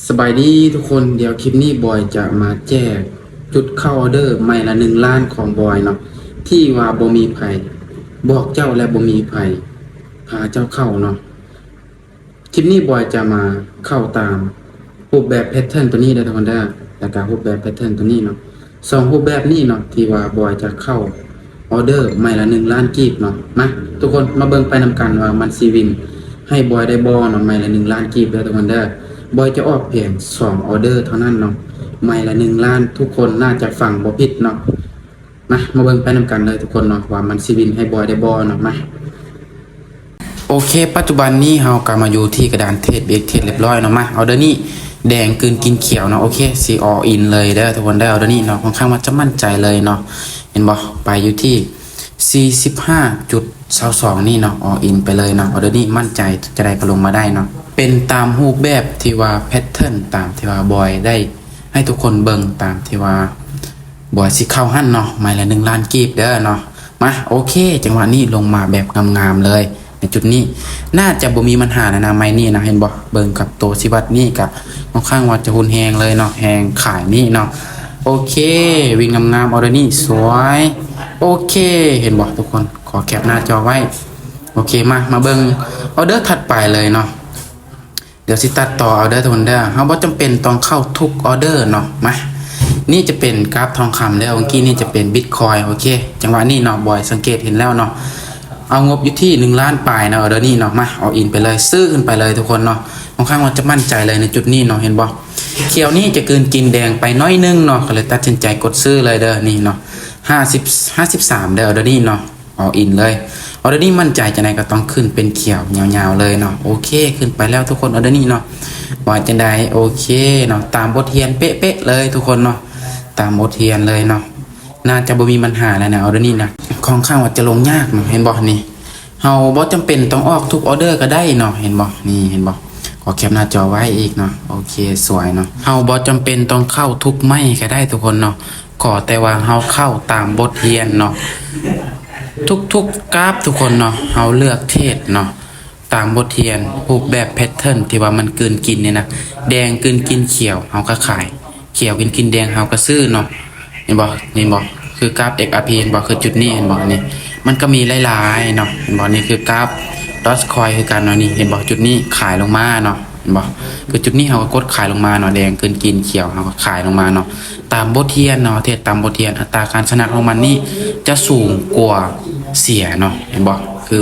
ສະບາຍດີທຸກຄົນ, ດຽວຄລິບນີ້ບອຍຈະມາແຈກຈຸດເຂົ້າອອເດີໄມ້ລະໜຶ່ງລ້ານຂອງບອຍເນາະ, ທີ່ວ່າບໍ່ມີໃຜບອກເຈົ້າ ແລະ ບໍ່ມີໃຜພາເຈົ້າເຂົ້າເນາະ. ຄລິບນີ້ບອຍຈະມາເຂົ້າຕາມຮູບແບບແພັດເທີນໂຕນີ້ເດີທຸກຄົນເດີ, ແລ້ວກະຮູບແບບແພັດເທີນໂຕນີ້ເນາະ. ສອງຮູບແບບນີ້ເນາະ ທີ່ວ່າບອຍຈະເຂົ້າອອເດີໄມ້ລະໜຶ່ງລ້ານກີບເນາະ. ມາ ທຸກຄົນມາເບິ່ງໄປນຳກັນວ່າມັນຊິວິນໃຫ້ບອຍໄດ້ບໍ່ເນາະ, ໄມ້ລະໜຶ່ງລ້ານກີບເດີທຸກຄົນເດີ. ບອຍຈະອອກພຽງສອງອອເດີເທົ່ານັ້ນເນາະ, ໄມ້ລະໜຶ່ງລ້ານ, ທຸກຄົນໜ້າຈະຟັງບໍ່ຜິດເນາະ. ມາ ມາເບິ່ງໄປນຳກັນເລີຍທຸກຄົນເນາະ ວ່າມັນຊິວິນໃຫ້ບອຍໄດ້ບໍ່ເນາະ. ມາ ໂອເຄ ປັດຈຸບັນນີ້ເຮົາກໍມາຢູ່ທີ່ກະດານເທຣດ ເບຣກເທຣດລຽບຮ້ອຍເນາະ. ມາ ອອເດີນີ້ແດງກືນກິນຂຽວເນາະ. ໂອເຄ ຊິອໍອິນເລີຍເດີທຸກຄົນເດີ. ອອເດີນີ້ເນາະ ຂ້ອນຂ້າງວ່າຈະໝັ້ນໃຈເລີຍເນາະ. ເຫັນບໍ່ ໄປຢູ່ທີ່ສີ່ສິບຫ້າຈຸດຊາວສອງນີ້ເນາະ, ອໍອິນໄປເລີຍເນາະ. ອອເດີນີ້ໝັ້ນໃຈ ຈະໄດ້ກໍລົງມາໄດ້ເນາະ. ເປັນຕາມຮູບແບບທີ່ວ່າແພັດເທີນ ຕາມທີ່ວ່າບອຍໄດ້ໃຫ້ທຸກຄົນເບິ່ງ ຕາມທີ່ວ່າບອຍຊິເຂົ້າຫັ້ນເນາະ, ໄມ້ລະໜຶ່ງລ້ານກີບເດີເນາະ. ມາ ໂອເຄ ຈັງຫວະນີ້ລົງມາແບບງາມໆເລີຍ. ໃນຈຸດນີ້ໜ້າຈະບໍ່ມີບັນຫາແລ້ວນະ ໄມ້ນີ້ນະ. ເຫັນບໍ່ ເບິ່ງກັບໂຕຊີ້ວັດນີ້ກະຂ້ອນຂ້າງວ່າຈະຮຸນແຮງເລີຍເນາະ, ແຮງຂາຍນີ້ເນາະ. ໂອເຄ ວິນງາມໆ ອອເດີນີ້ສວຍ. ໂອເຄ ເຫັນບໍ່ທຸກຄົນ, ຂໍແຄປໜ້າຈໍໄວ້. ໂອເຄ ມາ ມາເບິ່ງອອເດີຖັດໄປເລີຍເນາະ. ດຽວຊິຕັດຕໍ່ເອົາເດີທຸກຄົນເດີ, ເຮົາບໍ່ຈຳເປັນຕ້ອງເຂົ້າທຸກອອເດີເນາະ. ມາ ນີ້ຈະເປັນກຣາຟທອງຄຳເດີ, ເມື່ອກີ້ນີ້ຈະເປັນບິດຄອຍ. ໂອເຄ ຈັງຫວະນີ້ເນາະ ບອຍສັງເກດເຫັນແລ້ວເນາະ, ເອົາງົບຢູ່ທີ່ໜຶ່ງລ້ານປາຍເນາະ ອອເດີນີ້ເນາະ. ມາ ອໍອິນໄປເລີຍ, ຊື້ຂຶ້ນໄປເລີຍທຸກຄົນເນາະ. ຂ້ອນຂ້າງວ່າຈະໝັ້ນໃຈເລີຍໃນຈຸດນີ້ເນາະ. ເຫັນບໍ່ ຂຽວນີ້ຈະກືນກິນແດງໄປໜ້ອຍໜຶ່ງເນາະ, ກໍເລີຍຕັດສິນໃຈກົດຊື້ເລີຍເດີ. ນີ້ເນາະ ຫ້າສິບ ຫ້າສິບສາມເດີ ອອເດີນີ້ເນາະ. ອໍອິນເລີຍ. ອອເດີນີ້ໝັ້ນໃຈຈັ່ງໃດກໍຕ້ອງຂຶ້ນເປັນຂຽວຍາວໆເລີຍເນາະ. ໂອເຄ ຂຶ້ນໄປແລ້ວທຸກຄົນ ອອເດີນີ້ເນາະ. ວ່າຈັ່ງໃດ ໂອເຄເນາະ, ຕາມບົດຮຽນເປະໆເລີຍທຸກຄົນເນາະ, ຕາມບົດຮຽນເລີຍເນາະ. ໜ້າຈະບໍ່ມີບັນຫາແລ້ວນະ ອອເດີນີ້ນະ. ຂ້ອນຂ້າງວ່າຈະລົງຍາກເນາະ. ເຫັນບໍ່ ນີ້ ເຮົາບໍ່ຈຳເປັນຕ້ອງອອກທຸກອອເດີກໍໄດ້ເນາະ. ເຫັນບໍ່ ນີ້ ເຫັນບໍ່, ຂໍແຄປໜ້າຈໍໄວ້ອີກເນາະ. ໂອເຄ ສວຍເນາະ. ເຮົາບໍ່ຈຳເປັນຕ້ອງເຂົ້າທຸກໄມ້ກໍໄດ້ທຸກຄົນເນາະ, ຂໍແຕ່ວ່າເຮົາເຂົ້າຕາມບົດຮຽນເນາະ. ທຸກໆກຣາຟທຸກຄົນເນາະ ເຮົາເລືອກເທຣດເນາະ ຕາມບົດຮຽນ ຮູບແບບແພັດເທີນທີ່ວ່າມັນກືນກິນນີ້ນະ, ແດງກືນກິນຂຽວ ເຮົາກໍຂາຍ, ຂຽວກິນກິນແດງ ເຮົາກໍຊື້ເນາະ. ເຫັນບໍ່ ເຫັນບໍ່ ຄືກຣາຟ ເອັກອາພີ ເຫັນບໍ່ ຄືຈຸດນີ້ ເຫັນບໍ່ ນີ້ ມັນກໍມີຫຼາຍໆເນາະ. ເຫັນບໍ່ ນີ້ຄືກຣາຟດອດຄອຍຄືກັນເນາະ. ນີ້ ເຫັນບໍ່ ຈຸດນີ້ຂາຍລົງມາເນາະ. ເຫັນບໍ່ ຄືຈຸດນີ້ ເຮົາກໍກົດຂາຍລົງມາເນາະ, ແດງກືນກິນຂຽວ ເຮົາກໍຂາຍລົງມາເນາະ. ຕາມບົດຮຽນເນາະ, ເທຣດຕາມບົດຮຽນ, ອັດຕາການຊະນະຂອງມັນນີ້ຈະສູງກວ່າເສຍເນາະ. ເຫັນບໍ່ ຄື